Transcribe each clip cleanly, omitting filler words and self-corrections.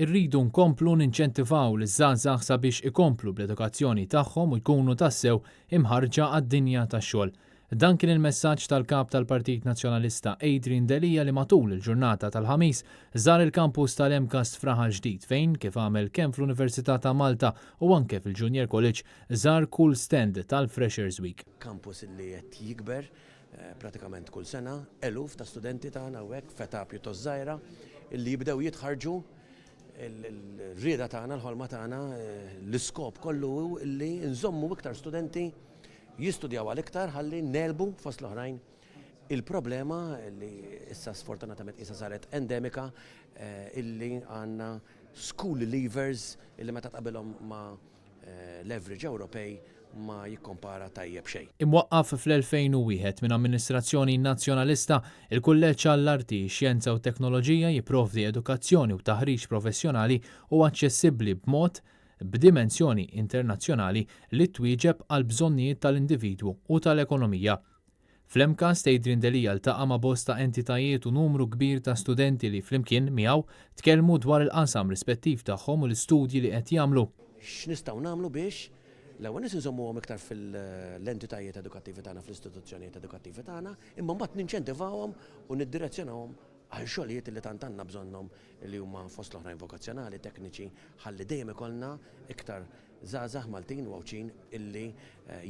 Irridu nkomplu ninċentivaw liż-żgħażagħ sabiex ikomplu bl-edukazzjoni tagħhom u jkunu tassew imħarrġa għad-dinja tax-xogħol. Dan kien il-messaġġ tal-Kap tal-Partit Nazzjonalista Adrian Delia li matul il-ġurnata tal-Ħamis żar il-kampus tal-MCAST f'Raħal Ġdid fejn, kif għamel kemm fl-Università ta' Malta u anke fil-Junior College, żar kull stand tal-Freshers Week. Kampus li qed jikber pratikament kull sena, eluf ta' studenti tagħna hawnhekk f'età pjuttost żgħira illi jibdew jitħarrġu. Il-rieda tagħna, l-ħolma tagħna, l-iskop kollu hu illi nżommu iktar studenti jistudjaw għal iktar ħalli negħlbu fost l-oħrajn il-problema li issa sfortunatament issa saret endemika illi għandna school leavers illi meta tqabilhom ma' l-average Ewropej ma jikkompara tajjeb xejn. Imwaqqaf fl-2001 minn amministrazzjoni Nazzjonalista, il-Kulleġġ għall-Arti, Xjenza u Teknoloġija jipprovdi edukazzjoni u taħriġ professjonali u aċċessibbli b'mod b'dimensjoni internazzjonali li twieġeb għall-bżonnijiet tal-individwu u tal-ekonomija. Fl-MCAST Adrian Delia ltaqa' ma' bosta entitajiet u numru kbir ta' studenti li flimkien miegħu tkellmu dwar il-qasam rispettiv tagħhom u l-istudji li qed jagħmlu. X'nistgħu nagħmlu biex l-ewwel nies inżommuhom iktar fil-entitajiet edukattivi tagħna, fl-istituzzjonijiet edukattivi tagħna, imma mbagħad ninċentivawhom u niddirezzjonawhom għal xogħlijiet li tant għandna bżonnhom li huma fost l-oħrajn vokazzjonali, tekniċi, ħalli dejjem ikollna iktar żgħażagħ Maltin u Għawdxin illi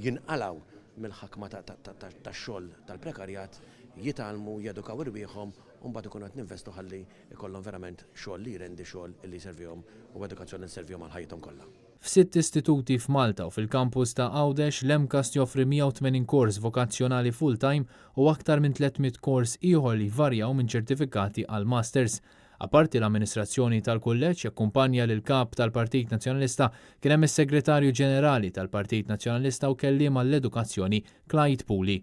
jinqalgħu mill-ħakma tax-xogħol tal-prekarjat, jitgħallmu, jedukaw irwieħhom u mbagħad ikunu qed ninvestu ħalli jkollhom verament xogħol li jrendi, xogħol illi jservihom u edukazzjoni li sservihom għal ħajjithom kollha. F'sitt istituti f'Malta u fil-kampus ta' Għawdex, l-MCAST joffri 180 kors vokazzjonali full-time u aktar minn 300 kors ieħor li jvarjaw minn ċertifikati għal masters. Apparti l-amministrazzjoni tal-Kulleġġ, jakkumpanja lill-Kap tal-Partit Nazzjonalista kien hemm is-Segretarju Ġenerali tal-Partit Nazzjonalista u Kelliem għall-Edukazzjoni Clyde Puli.